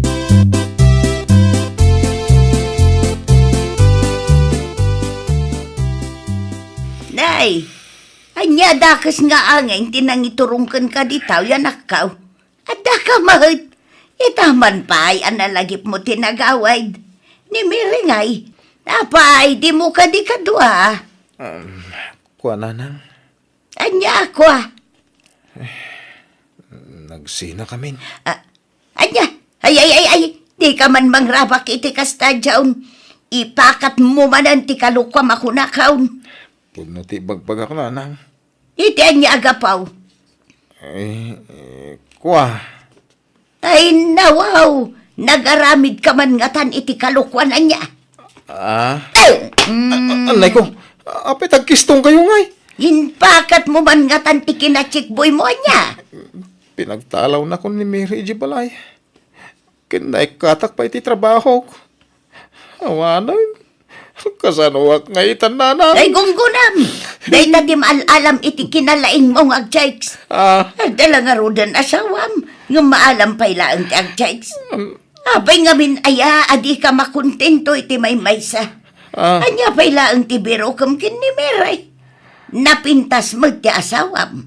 Nay, ania dakes nga angin ti nangiturong kenka dita, anakko? Addaka met. Ita man pay a nalagipmo ti nagawid. Ni Mary ngay, apay, dimo kadi kadua? Um, kua, nanang. Ania, kua? Nagsinakamin. Ah, ania? Ay, ay, ay, ay, dika man mangrabak iti kasta, John. Ipakatmo manen ti kalukuam a kunakon. Pudno ti ibagbagak, nanang. Iti ania a gapu? Eh, eh, kua. Ay, nawaw! Nagaramidka man ngatan iti kalokuan, ania? Ah? Eh, mm. A-, anay ko, apay tagkistongkayo ngay? Impakatmo man ngatan ti kinatsikboymo, ania? Pinagtalawnakon ni Mary idiay balay. Ken naikkatak pay iti trabahok. Awanen. Kasanoak ngay itan, nanang? Ay, gunggonam! Dayta ti maal-alam iti kinalaingmo nga agchicks. Ah. Adda la ngaruden asawam, ngem maalam pay laeng ti agchicks. Um. Apay ngamin aya a dika makontento iti maymaysa? Ah. Ania pay laeng ti birokem ken ni Mary? Napintas met ti asawam.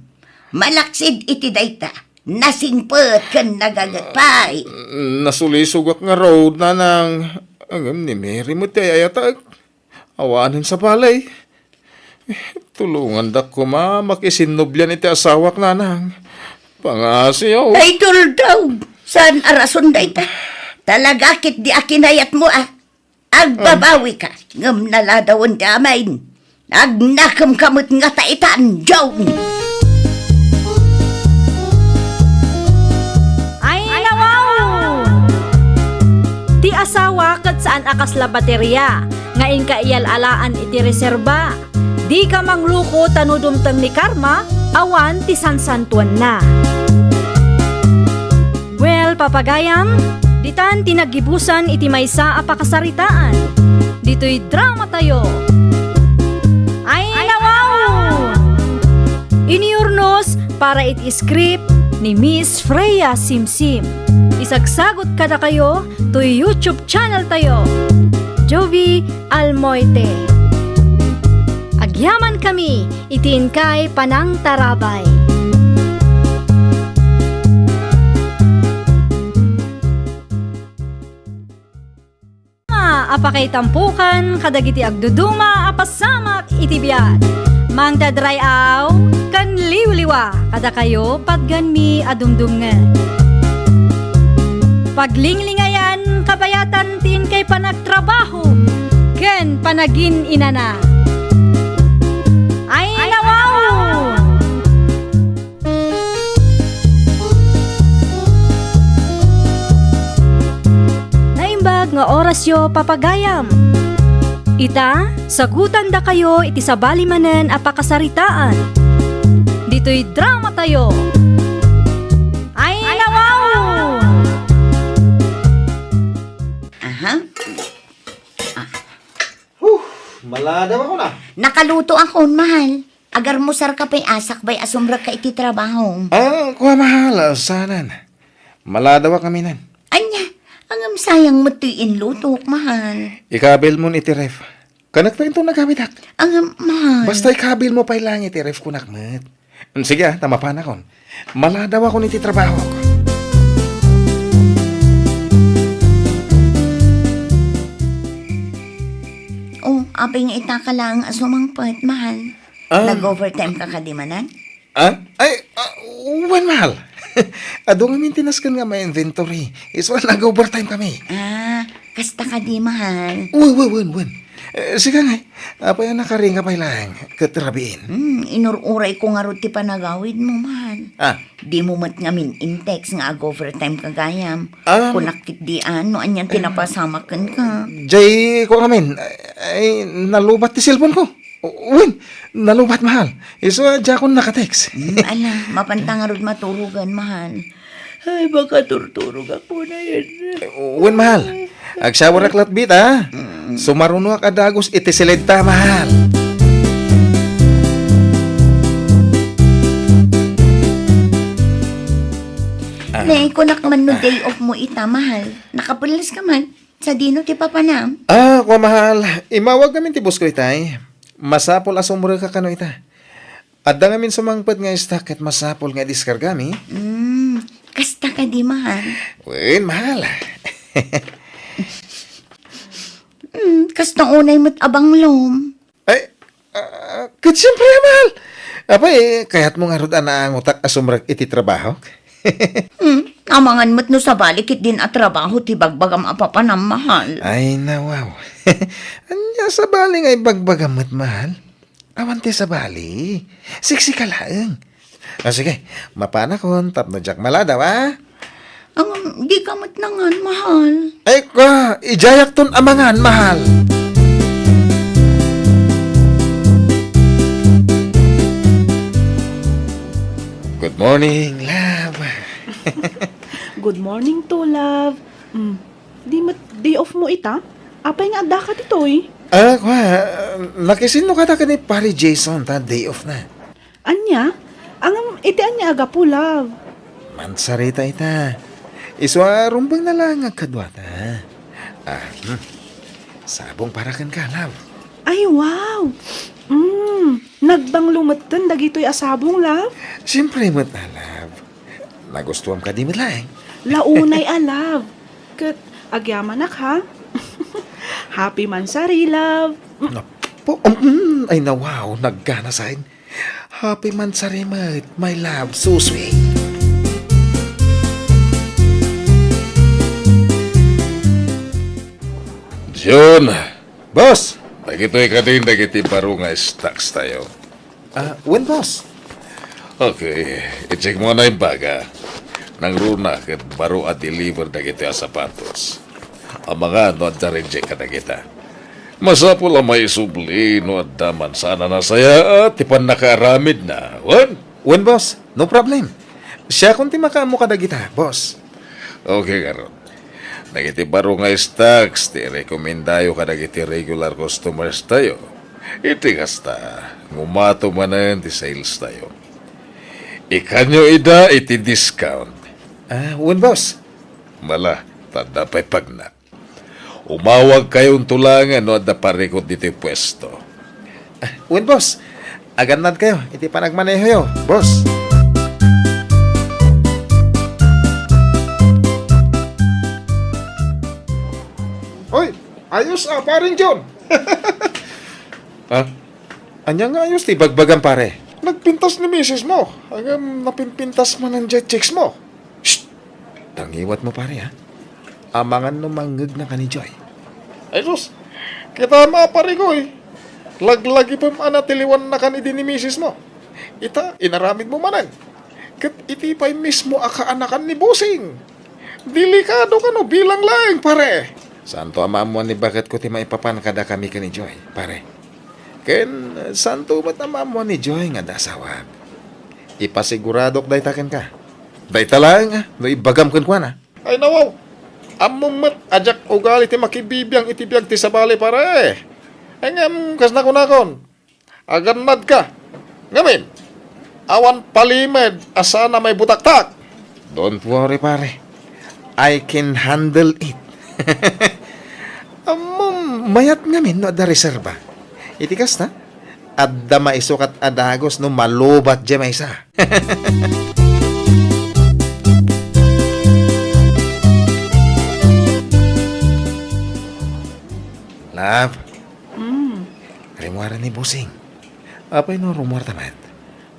Malaksid iti dayta, nasingpet ken nagaget pay. Nasulisogak ngarud, nanang. Ngem ni Mary met ti ay-ayatek. Awanen sabali. Tulongandak koma makisinnublian iti asawak, nanang. Pangasiw. Ay, tuldaw! Saan a rason dayta? Talaga ketdi a kinayatmo, a? Agbabawika, ngem naladawen ti amin. Agnakemka met ngata itan, John. Ay, nawaw! Ti asawa ket saan a kasla bateria nga inka iyal-alaan iti reserba. Dika mangluko ta no dumteng ni karma, awan ti sansantuanna. Well, papagayam, ditan ti naggibusan iti maysa a pakasaritaan. Ditoy dramatayo. Ay, nawaw! Inurnos para iti script ni Miss Freya Simsim. Isagsagot kadakayo toy YouTube channel tayo, Jovi Almoite. Agyaman kami iti inkay panangtarabay. A pakaitampokan kadagiti agduduma a pasamak iti biag. Mangdadray-aw ken liwliwa kadakayo patgenmi a dumdumngeg. Paglinglingayan kabayatan ti inkay panagtrabaho ken panagin-inana. Ay, nawaw! Naimbag nga orasyo, papagayam. Ita, sagutandakayo iti sabali manen a pakasaritaan. Ditoy dramatayo. Ay, nawaw! Aha. Huh, maladaw ako na. Nakaluto akon, mahal. Agarmusar ka pay a sakbay a sumrekka iti trabaho. Ah, kua, mahal, saanen. Maladaw a kaminan. Ania, ngem sayang met toy inlutok, mahal. Ikabil mon iti ref. Kanek ta inton nagawidak. Ngem, mahal. Basta ikabil mo pay lang iti ref, kunak met. Sige, ah, ta mapanakon. Maladaw akon iti trabahok. Oh, apay nga ita ka lang a sumangpet, mahal? Ah. Nag-overtime ka kadi manen? Ah? Ay, ah, wen, mahal. Adu ngamin ti nasken nga ma-inventory. Isu a nag-overtime kami. Ah, kasta kadi, mahal? Wen, wen, wen, wen. Eh, sika ngay, apay a nakaringa pay laeng ket rabiin? Hmm, inur-urayko ngarud ti panagawidmo, mahal. Ah. Dimo met ngamin in-text nga ag-overtime ka gayam. Ah. Kunak ketdi a, no anian ti napasamak kenka. Jay, kua ngamin, ay, nalubat ti cellphone ko. Wen, nalubat, mahal. Isu a diakon naka-text. Hmm, ala, mapanta ngarud maturogen, mahal. Ay, makaturturogak unay. Wen, mahal. Agshawarak latbit, ha? Mm. Sumarunoak a dagus iti siled ta, mahal. Ah. Ne, kunak man no day off mo ita, mahal. Nakapelles ka man. Sadino ti papanam? Ah, kua, mahal. Imawag ngamin ti boss ko itay. Masapul a sumrek ka kano ita. Adda ngamin sumangpet nga stock ket masapul nga idiskargami. Mm, kasta kadi, mahal? Wen, mahal. Mm, kasta unay met a banglom. Ay, ah, ket siempre, mahal. Apay, kayatmo ngarud a naangotak a sumrek iti trabahok? Hmm, amangan met no sabali ketdin a trabaho ti bagbagam a papanam, mahal. Ay, nawaw. Ania sabali nga ibagbagam met, mahal? Awan ti sabali. Siksika laeng. Ah, sige, mapanakon tapno diak maladaw, a? Ngem, dika met nangan, mahal. Ay, ka, idiayakton a mangan, mahal. Good morning, love. Good morning too, love. Mm, di met day off mo ita? Apay nga addaka ditoy? Ah, kua, nakisinno kada ken ni Pare Jason ta day off na. Ania? Ngem iti ania a gapu, love? Mansarita ita. Isu a rumbeng na laeng nga agkaduata. Ah, hmm. Sabong para kenka, love. Ay, wow! Mm, nagbanglo metten dagitoy a sabong, love? Siempre met a, love. Nagustuam kadi met laeng. Launay a, love. Ket agyamanak, ha? Happy mansari, love. Napo, um, mm, ay, nawaw, naggana saan. Happy mansari met, my love, so sweet. Jun, boss, dagitoy kadin dagiti baro nga stocks tayo. Ah, wen, boss. Okay, i-check mo na imbaga. Nangruna ket baro a deliver dagitoy a sapatos. Amangan no adda reject kadagita. Masapul a maisubli no adda man saan a nasayaat ti pannakaaramidna. Wen? Wen, boss. No problem. Siakon ti makaammo kadagita, boss. Okay, ngarud. Dagiti baro nga stocks ti rekomendayo kadagiti regular customers tayo. Iti kasta, ngumato manen ti sales tayo. Ikanyo ida iti discount. Ah, wen, boss. Mala, ta adda pay pagna. Umawag kayonto laengen no adda parikut ditoy puesto. Ah, wen, boss. Agannad kayo iti panagmanehoyo, boss. Oy, ayos a, Paring John. Ha? Ania nga ayos ti bagbagam, pare? Nagpintas ni misis mo. Ngem napimpintas manen diay chicks mo. Shh! Tangiwat mo, pare, ha? Amangan no mangngegna kan ni Joy. Ay, sus! Kita ma, pare ko, eh. Laglagipem a natiliwannakan idi ni misis mo. Ita, inaramid mo manen. Ket iti pay mismo a kaanakan ni Bossing. Delikado kano bilang laeng, pare. Saanto a maammuan ni baketko ti maipapan kadakami ken ni Joy, pare. Ken saanto met a maammuan ni Joy nga adda asawak. Ipasiguradok dayta kenka. Dayta laeng a no ibagam kenkuana. Ay, nawaw. Ammom met a diak ugali ti makibibiang iti biag ti sabali, pare. Ngem, kas nakunakon, agannadka. Ngamin, awan palimed a saan a maibutaktak. Don't worry, pare. I can handle it. Ammom, mayat ngamin no adda reserba. Iti kasta, adda maisukat a dagus no malubat diay maysa. Love. Mm. Rimmuaren ni Bossing. Apay no rummuarta met?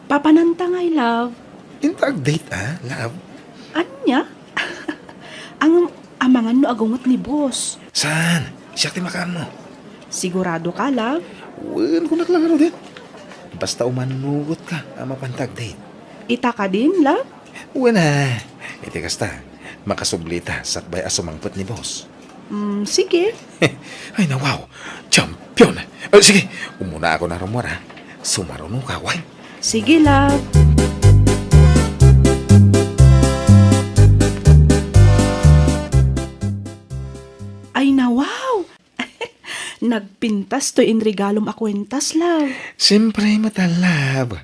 Papananta ngay, love. Inta ag-date, ah, love? Ania? Ang amangan no agunget ni boss. Saan? Siak ti makaammo. Sigurado ka, love? Wen, kunak lang, ano din? Basta umanugot ka, a mapantag date. Ita ka din, love? Wen, ah. Iti kasta, makasubli ta sakbay a sumangpet ni boss. Mm, sige. Ay, na, wow. Champion. Eh, sige, umuna ako na rumor, ah. Sumaruno ka, why? Sige, love. Ay, na, wow. Nagpintas toy inregalom a kuentas, love. Siyempre, met a love.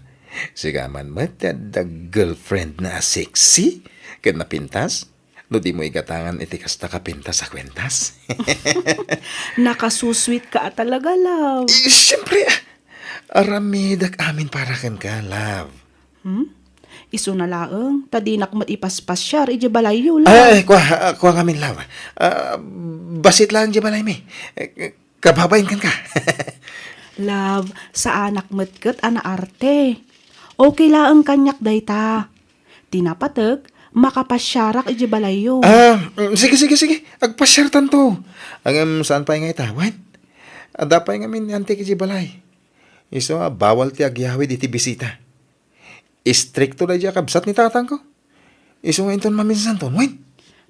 Sika man met ti adda girlfriend na a sexy ken napintas. No dimo igatangan iti kasta ka pintas a kuentas. Nakasusweet ka a talaga, love. Eh, siyempre, ah. Aramidek amin para kenka, love. Hmm? Isuna laeng, ta dinak met ipaspasiar idiay balayyo, love. Ay, kua, ah, kua ngamin, love. Ah, bassit laeng idiay balaymi. Eh, kababain kenka. Love, saanak met ket a naarte. Okay laeng kaniak dayta. Ti napatek, makapasiarak idiay balayyo. Ah, mm, sige, sige, sige. Agpasiartanto. Ngem saan pay nga ita, wen? Adda pay ngamin ni antik idiay balay. Isu a bawal ti agyawid iti bisita. Istrikto daydiay a kabsat ni tatangko. Isu nga inton maminsanton, wen?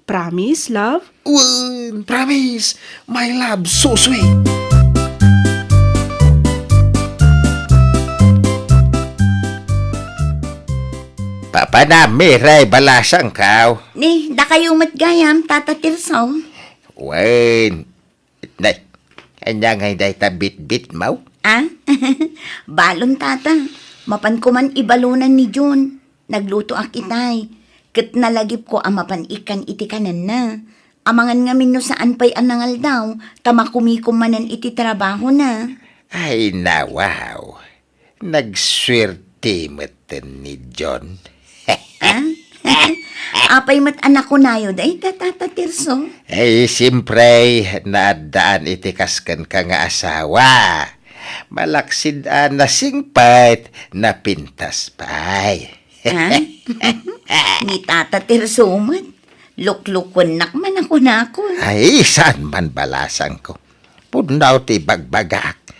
Promise, love? Wen, promise. My love, so sweet. Papanam, Miray, balasangko. Ni, dakayo met gayam, Tata Tirso. Wen, Nay, ania ngay dayta bitbitmo? Ah? Balon, Tata. Mapanko man ibalunan ni Jun. Naglutoak itay. Ket nalagipko a mapan ikkan iti kanenna. Amangan ngamin no saan pay a nangaldaw, ta makumikom manen iti trabahona. Ay, nawaw. Nagsuerte metten ni John. Ah? Apay met a nakunayo dayta, Tata Tirso? Ay, siyempre, naaddaan iti kas kenka nga asawa. Malaksid a nasingpet, napintas pay. Ah? Ni Tata Tirso met, luklukuennak man a kunakon. Ay, saan man balasangko. Pudno ti bagbagak.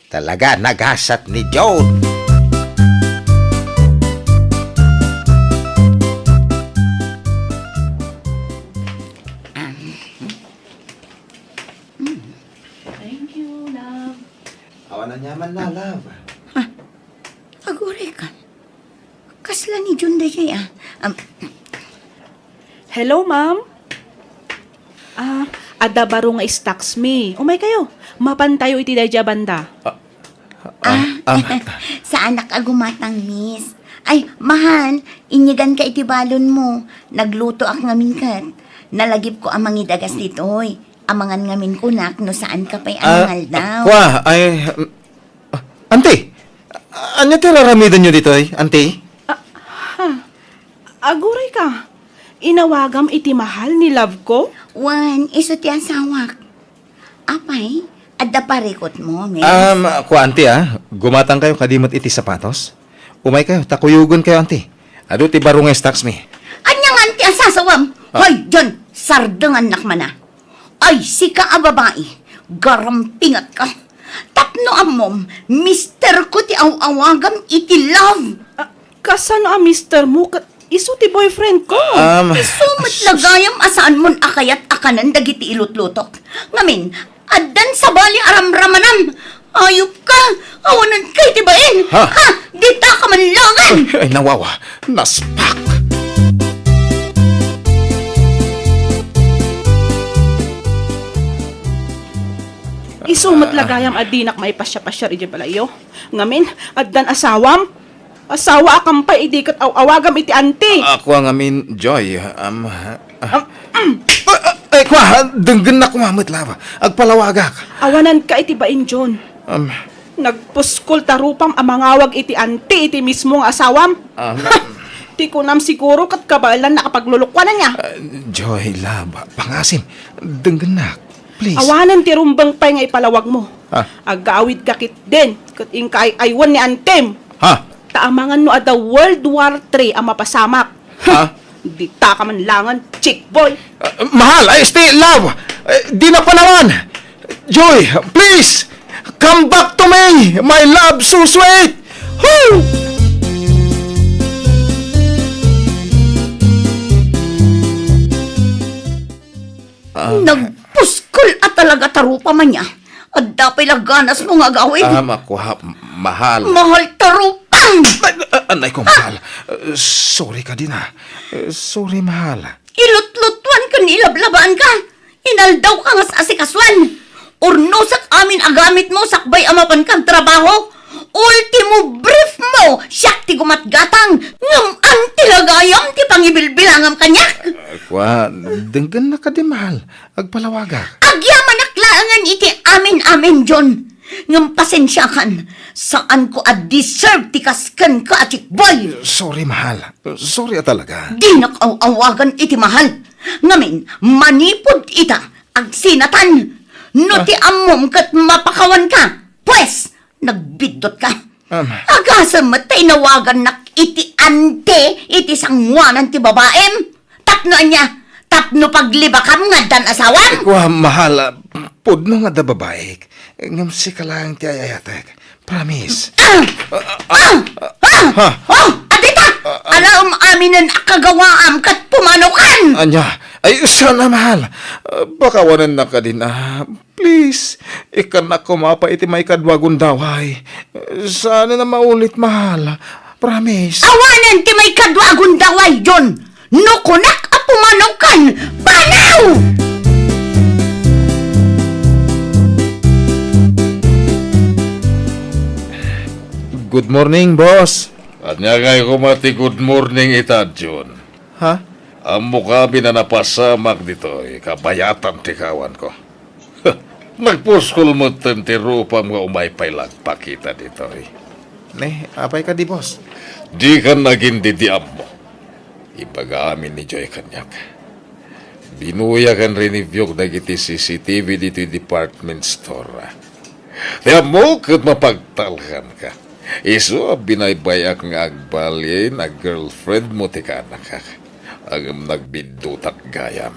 Talaga, nagasat ni John. Thank you, love. Awan aniamanna, love. Ha? Aguray ka. Kasla ni Jun daydiay, ah. Um, Hello, ma'am. Ah, adda baro nga stocks mi. Umaykayo. Mapantayo iti daydiay a banda. Ah, ah, ah, saanak a gumatang, miss. Ay, mahal, inyeganka iti balonmo. Naglutoak ngamin ket. Nalagipko a mangidagas ditoy. Amangan ngamin kunak no saanka pay a nangaldaw. Ah, kua, ay, mm, Ah, Auntie! Ania ti ar-aramidenyo ditoy, Auntie? Ah, ha? Aguray ka. Inawagam iti mahal ni love ko? Wen, isu ti asawak. Apay, adda parikutmo, miss? Um, kua, Auntie, ah. Gumatangkayo kadi met iti sapatos. Umaykayo, ta kuyogenkayo, Auntie. Adu ti baro nga stocks mi. Ania nga, Auntie, a sasawam? Ah. Hoy, John, sardengannak man, ah. Ay, sika a babai, garampingat ka. Tapno ammom, mister ko ti aw-awagam iti love. Ah, kasano a mister mo ket isu ti boyfriend ko? Um, isu met la gayam a saanmon a kayat a kanen dagiti ilutlutok. Ngamin, addan sabali a ramramanam. Ayupka! Awananka iti bain! Ha? Ha? Dita ka man laengen! Ay, ay, nawawa. Naspak! Isu met la gayam a dinak maipasiapasiar idiay balayyo. Ngamin, addan asawam? Asawaakam pay idi ket aw-awagam iti auntie. Ako ngamin, Joy, um, Ah, ah, eh, kua, denggennak koma met la. Agpalawagak. Awananka iti bain, John. Um, Nagpuskol ta rupam a mangawag iti auntie iti mismo nga asawam. Ah, ti kunam siguro ket kabaelannak a paglulukuananna. Ah, Joy, love, pangasim, denggennak, please. Awanen ti rumbeng pay nga ipalawagmo. Ah. Agawidka ketdin, ket inka ay-aywen ni auntiem. Ha? Ta amangan no adda World War Three a mapasamak. Ha? Dita ka man langen, chick boy. Ah, mahal, ay, stay, love. Eh, di na panawan. Joy, please, come back to me, my love so sweet. Woo! Ah. Nagpuskol a talaga ta rupam ania. Adda pay la ganasmo nga agawid. Ah, makua, mahal. Mahal ta rupam! Ay, ah, anay ko, mahal. Ah, sorry kadi na. Eh, sorry, mahal. Ilutlutuan ken ilablabaan ka. Inaldaw ka nga asikasuan. Urnosak amin a gamitmo sakbay a mapan ka agtrabaho. Ultimo brief mo, siak ti gumatgatang. Ngem anti la gayam ti pangibilbilangam kaniak. Ah, kua, denggennak kadi, mahal. Agpalawagak. Agyamanak laengen iti amin-amin, John. Ngem pasensiakan, saanko a deserve ti kas kenka a chick boy. Sorry, mahal. Sorry a talaga. Dinak aw-awagan iti mahal. Ngamin, manipud ita, agsinatan. No Ah. ti ammom ket mapakawan ka, pues, nagbiddot ka. Am. Agasem met ta inawagannak iti ante iti sangoanan ti babaem. Tapno ania? Tapno paglibakam nga addan asawam? Kua, mahal, ah, pudno nga adda babaik. Ngem sika laeng ti ay-ayatek. Promise. Ah! Ah! Ah! Ha? Oh! Adita! Ah, ah. Alaem aminen a kagawaam ket pumanaw kan! Ania? Ay, sana, mahal. Ah, pakawanennak kadin, ah. Please, ikkannak koma pay iti maikadua a gundaway. Saan a maulit, mahal. Promise. Awanen ti maikadua a gundaway, John. No kunak a pumanaw kan, panaw! Good morning, boss. Ania ngay koma ti good morning ita, John? Ha? Ammok amin a napasamak ditoy, kabayatan ti kawanko. Nagpuskol metten ti rupam nga umay pay la agpakita ditoy. Ne, apay kadi, boss? Dikan agin-iddi ammo. Ibaga amin ni Joy kaniak. Binuyak ken riniviewk dagiti C C T V ditoy department store. Ti ammok ket mapagtalkanka. Isu a binaybay-ak nga agbalin a girlfriend mo ti kaanakak. Ngem nagbiddutak gayam.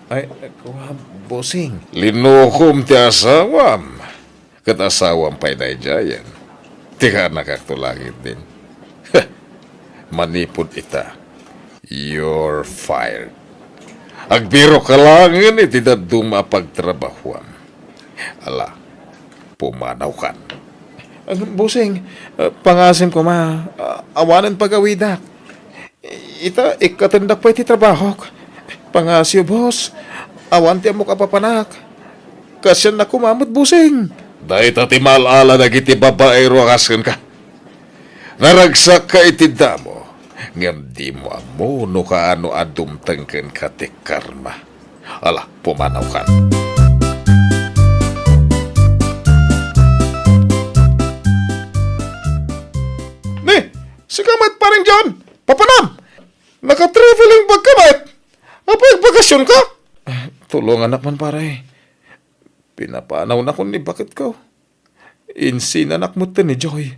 Ay, kua, bossing. Linukom ti asawam. Ket asawam pay daydiayen. Ti kaanakakto la ketdin. Manipud ita, you're fired. Agbirokka laengen iti dadduma a pagtrabahoam. Ala, pumanawkan. Ah, bossing, ah, pangasim koma, ah, awanen pagawidak. Ita, ikkatendak pay ti trabahok. Pangasio, boss. Awan ti ammok a papanak. Kasiannak koma met, bossing. Dayta ti maal-ala dagiti babaero a kas kenka. Naragsakka iti damo, ngem dimo ammo no kaano a dumteng kenka ti karma. Ala, pumanawkan. Ni, sika met, Pareng John. Papanam! Naka-traveling bag ka met? Apay, agbakasionka? Ah, tulongannak man, pare. Pinapanawnakon ni baketko. Insinanak metten ni Joy.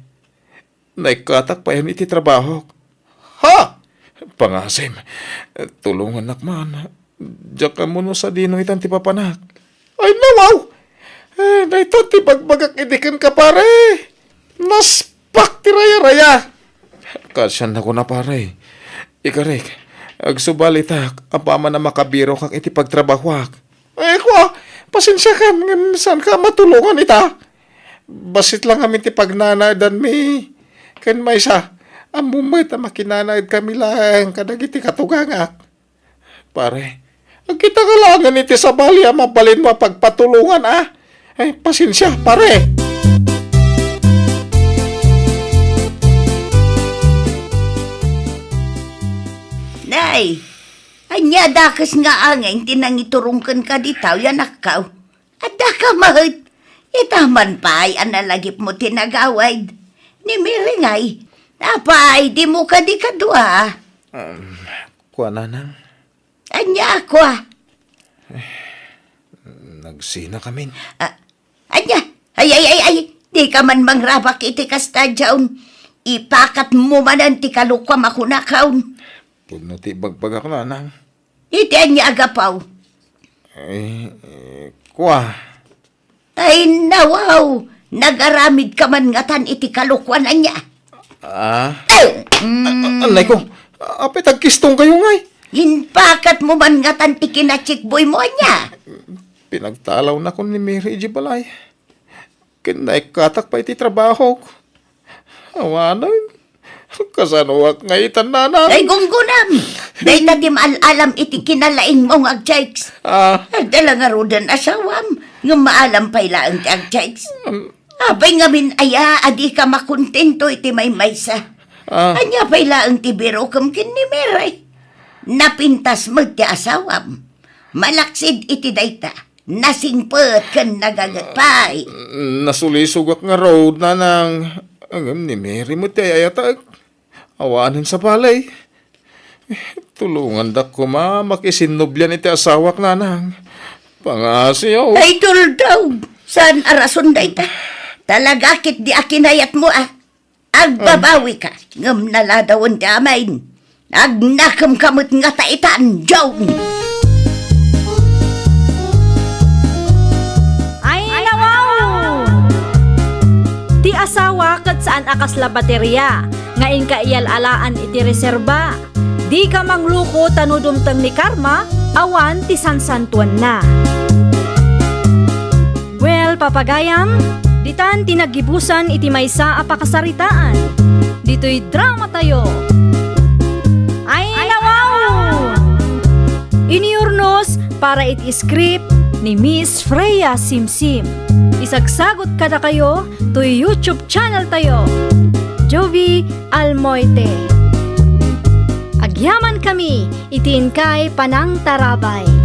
Naikkatak payen iti trabahok. Ha? Pangasim, tulongannak man. Diak ammo no sadino itan ti papanak. Ay, nawaw! Eh, dayta ti bagbagak idi kenka, pare. Naspak ti rayaraya. Kasian a kuna, pare. Ikarik, agsubalitak, apaman a makabirokak iti pagtrabahoak. Ay, kua, pasensiakan, ngem saanka a matulongan ita. Bassit la ngamin ti pagnanaedanmi. Ken maysa, ammom met a makinanaedkami laeng kadagiti katugangak. Pare, agkitaka laengen iti sabali a mabalinmo a pagpatulongan, a? Ay, pasensia, pare. Nay, ania dakes nga angin ti nangiturong kenka dita, anakko? Adda ka met. Ita man pay a nalagipmo ti nagawid. Ni Mary ngay, apay, dimo kadi kadua? Um, kua, nanang. Ania, kua? Nagsinakamin. Ah, ania? Ay, ay, ay, ay, dika man mangrabak iti kasta, John. Ipakatmo manen ti kalokuam a kunakon. No ti ibagbagak, nanang. Iti ania a gapu? Eh, eh, kua. Ay, nawaw! Nagaramid ka man ngatan iti kalokuan ania? Ah? Eh, mm. A-, anay ko, apay tagkistong kayo ngay? Inpakat mo man ngatan ti kinachikboy mo ania? Pinagtalaw na kon ni Mary iti balay. Ken naikkatak pay ti trabahok. Awanen, kasanoak nga itan, nanang? Ay, gunggunam! Dayta ti maal-alam iti kinalaing mo nga agchicks. Ah. Adda la ngaruden asawam, ngem maalam pay laeng ti agchicks. Um. Apay ngamin aya a di ka makontento iti maymaysa? Ah. Ania pay laeng ti birokem ken ni Mary? Napintas met ti asawam. Malaksid iti dayta. Nasingpet ken nagaget pay. Nasulisogak ngarud, nanang. Ngem ni Mary met ti ay-ayatek. Awanen sabali. Tulongandak koma makisinnublian iti asawak, nanang. Pangasiyo. Ay, tuldaw! Saan a rason dayta? Talaga ket di akinayat mo, a. Agbabawika, ngem naladawen ti amin. Agnakemka met ngata itan, John! Ay, nawaw! Ti asawa ket saan a kasla bateria nga inka iyal-alaan iti reserba. Dika mangluko ta no dumteng ni karma, awan ti sansantuanna. Well, papagayam, ditan ti naggibusan iti maysa a pakasaritaan. Ditoy drama tayo. Ay, nawaw! Iniurnos para iti script ni Miss Freya Simsim. Isagsagot kadakayo toy YouTube channel tayo, Jovi Almoite. Agyaman kami iti inkay panangtarabay.